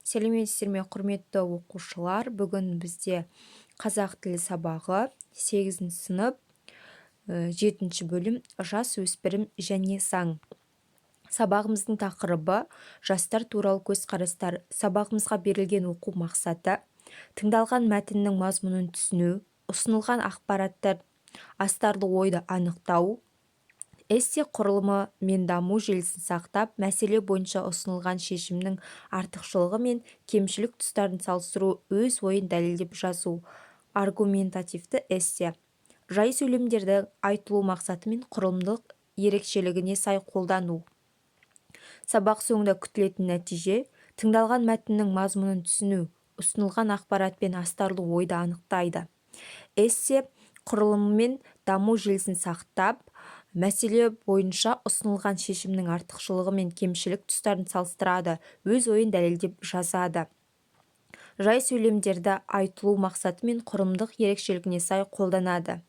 Сәлеметсіздер ме, құрметті оқушылар! Бүгін бізде қазақ тілі сабағы, сегізінші сынып, жетінші бөлім, «Жас өспірім және заң». Сабағымыздың тақырыбы: жастар туралы көзқарастар. Сабағымызға берілген оқу мақсаты: тыңдалған мәтіннің мазмұнын түсіну, ұсынылған ақпараттар астарлы ойды анықтау, эссе құрылымы мен даму желісін сақтап, мәселе бойынша ұсынылған шешімнің артықшылығы мен кемшілік тұстарын салыстыру, өз ойын дәлелдеп жазу, аргументативті эссе, жай сөйлемдерді айтылу мақсаты мен құрылымдық ерекшелігіне сай қолдану. Сабақ соңында күтілетін нәтиже: тыңдалған мәтіннің мазмұнын түсіну, ұсынылған ақпарат пен астарлы ойды анықтайды, эссе құрылымы мен даму желісін сақтап, мәселе бойынша ұсынылған шешімнің артықшылығы мен кемшілік тұстарын салыстырады, өз ойын дәлелдеп жазады, жай сөйлемдерді айтылу мақсаты мен құрылымдық ерекшелігіне сай қолданады.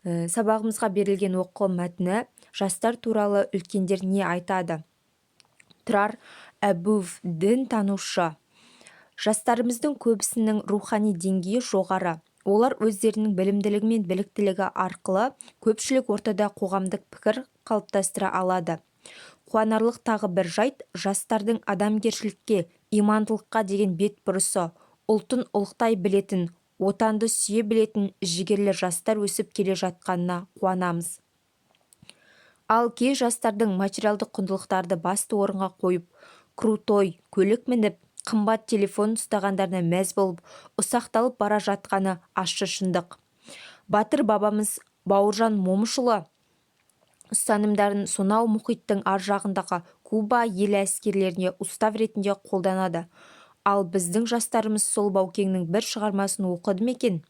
Сабағымызға берілген оқу мәтіні: «Жастар туралы үлкендер не айтады?». Тұрар Әбуов, дінтанушы. Жастарымыздың көбісінің рухани деңгейі жоғары. Олар өздерінің білімділігі мен біліктілігі арқылы көпшілік ортада қоғамдық пікір қалыптастыра алады. Қуанарлық тағы бір жайт – жастардың адамгершілікке, имандылыққа деген бетбұрысы. Ұлтын ұлықтай білетін, отанды сүйе білетін жігерлі жастар өсіп келе жатқанына қуанамыз. Ал кей жастардың материалдық құндылықтарды басты орынға қойып, крутой көлік мініп, қымбат телефон ұстағандарына мәз болып, ұсақталып бара жатқаны ащы шындық. Батыр бабамыз Бауыржан Момышұлы ұстанымдарын сонау мұхиттың ар жағындағы Куба елі әскерлеріне устав ретінде қолданады. Ал біздің жастарымыз сол Баукеңнің бір шығармасын оқыды ма екен?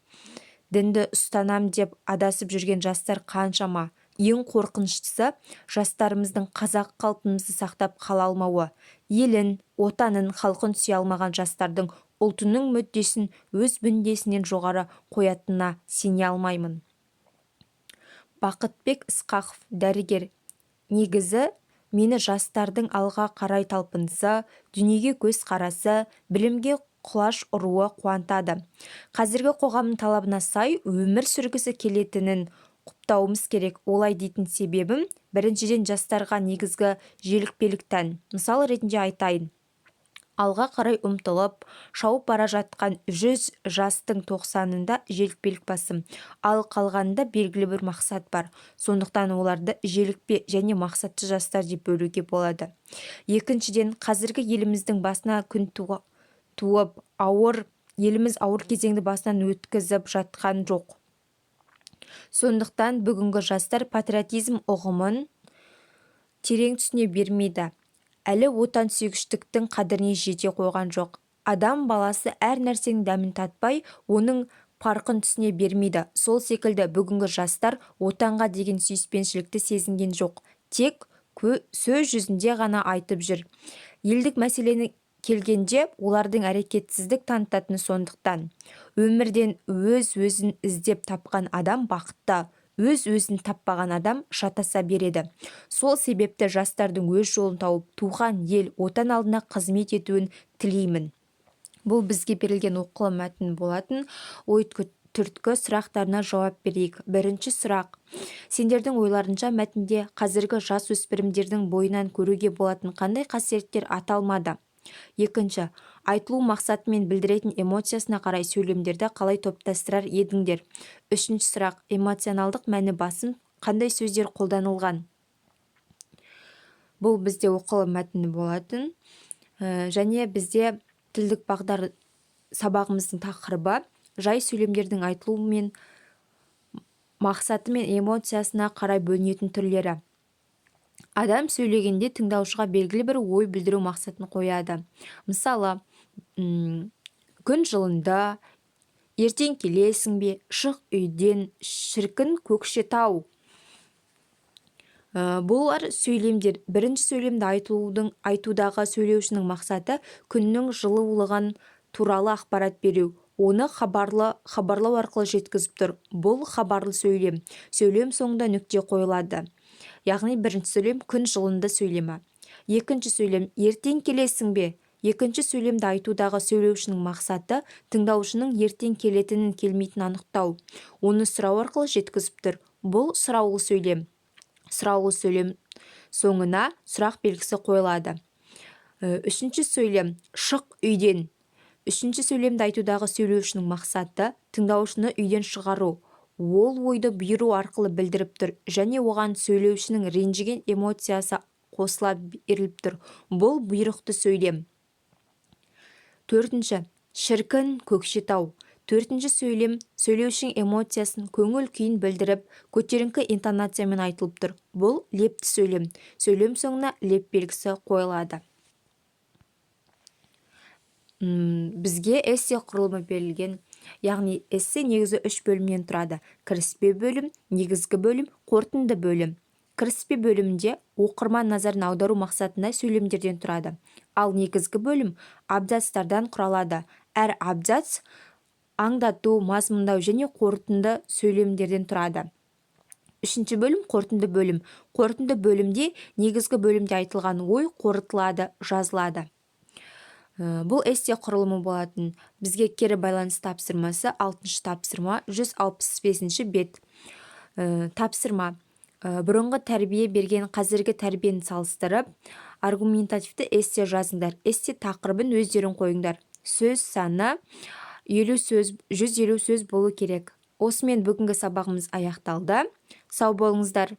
Дінді ұстанам деп адасып жүрген жастар қаншама? Ең қорқыныштысы – жастарымыздың қазақ қалпымызды сақтап қала алмауы. Елін, отанын, халқын сүйе алмаған жастардың ұлтының мүддесін өз мүддесінен жоғары қоятынына сене алмаймын. Бақытбек Ысқақов, дәрігер. Негізі, мені жастардың алға қарай талпынысы, дүниеге көзқарасы, білімге құлаш ұруы қуантады. Қазіргі қоғамның талабына сай өмір сүргісі келетінін құптауымыз керек. Олай дейтін себебім, біріншіден, жастарға негізгі желікпелік тән. Мысал ретінде айтайын, алға қарай ұмтылып, шауып бара жатқан 100 жастың 90-ында желікпелік басым, ал қалғанында белгілі бір мақсат бар. Сондықтан оларды желікпе және мақсатты жастар деп бөлуге болады. Екіншіден, қазіргі еліміздің басына күн туып, ауыр еліміз ауыр кезеңді басынан өткізіп жатқан жоқ. Сондықтан бүгінгі жастар патриотизм ұғымын терең түсіне бермейді, әлі отансүйгіштіктің қадіріне жете қойған жоқ. Адам баласы әр нәрсенің дәмін татпай, оның парқын түсіне бермейді. Сол секілді бүгінгі жастар отанға деген сүйіспеншілікті сезінген жоқ, тек сөз жүзінде ғана айтып жүр. Елдік мәселені келгенде олардың әрекетсіздік танытатыны сондықтан. Өмірден өз-өзін іздеп тапқан адам бақытты, өз-өзін таппаған адам шатаса береді. Сол себепті жастардың өз жолын тауып, туған ел, отан алдына қызмет етуін тілеймін. Бұл бізге берілген оқылым мәтін болатын. Ой түрткі сұрақтарына жауап берейік. Бірінші сұрақ: сендердің ойларынша, мәтінде қазіргі жас өспірімдердің бойынан көруге болатын қандай қасиеттер аталмады? Екінші: айтылу мақсаты мен білдіретін эмоциясына қарай сөйлемдерді қалай топтастырар едіңдер? Үшінші сұрақ: эмоционалдық мәні басым қандай сөздер қолданылған? Бұл бізде оқылым мәтіні болатын. Және бізде тілдік бағдар сабағымыздың тақырыбы: жай сөйлемдердің айтылуы мен мақсаты мен эмоциясына қарай бөлінетін түрлері. Адам сөйлегенде тыңдаушыға белгілі бір ой білдіру мақсатын қояды. Мысалы, «Күн жылынды», «Ертең келесің бе?», «Шық үйден», «Шіркін, Көкшетау». Бұлар сөйлемдер. Бірінші сөйлемді айтылудың айтудағы сөйлеушінің мақсаты күннің жылулығын туралы ақпарат беру. Оны хабарлы хабарлау арқылы жеткізіп тұр. Бұл хабарлы сөйлем. Сөйлем соңында нүкте қойылады. Яғни бірінші сөйлем «Күн жылынды» сөйлемі. Екінші сөйлем «Ертең келесің бе?» Екінші сөйлемді айтудағы сөйлеушінің мақсаты тыңдаушының ертең келетінін, келмейтінін анықтау. Оны сұрау арқылы жеткізіп тұр. Бұл сұраулы сөйлем. Сұраулы сөйлем соңына сұрақ белгісі қойылады. Үшінші сөйлем: «Шық үйден!» Үшінші сөйлемді айтудағы сөйлеушінің мақсаты тыңдаушыны үйден шығару. Ол ойды бұйыру арқылы білдіріп тұр және оған сөйлеушінің ренжіген эмоциясы қосыла беріліп тұр. Бұл бұйрықты сөйлем. Төртінші: «Шіркін, Көкшетау!» Төртінші сөйлем сөйлеушінің эмоциясын, көңіл күйін білдіріп, көтеріңкі интонациямен айтылып тұр. Бұл лепті сөйлем. Сөйлем соңына леп белгісі қойылады. Бізге эссе құрылымы берілген, яғни эссе негізі үш бөлімнен тұрады: кіріспе бөлім, негізгі бөлім, қорытынды бөлім. Кіріспе бөлімінде оқырман назарын аудару мақсатында сөйлемдерден тұрады, ал негізгі бөлім абзацтардан құралады. Әр абзац аңдату, мазмұндау және қорытынды сөйлемдерден тұрады. Үшінші бөлім – қорытынды бөлім. Қорытынды бөлімде негізгі бөлімде айтылған ой қорытылады, жазылады. Бұл эссе құрылымы болатын. Бізге кері байланыс тапсырмасы, алтыншы тапсырма, 165 бет. Тапсырма: бұрынғы тәрбие берген қазіргі тәрбиені салыстырып, аргументативті эссе жазыңдар. Эссе тақырыбын өздерің қойыңдар. Сөз саны 50 сөз, 150 сөз болу керек. Осымен бүгінгі сабағымыз аяқталды. Сау болыңыздар.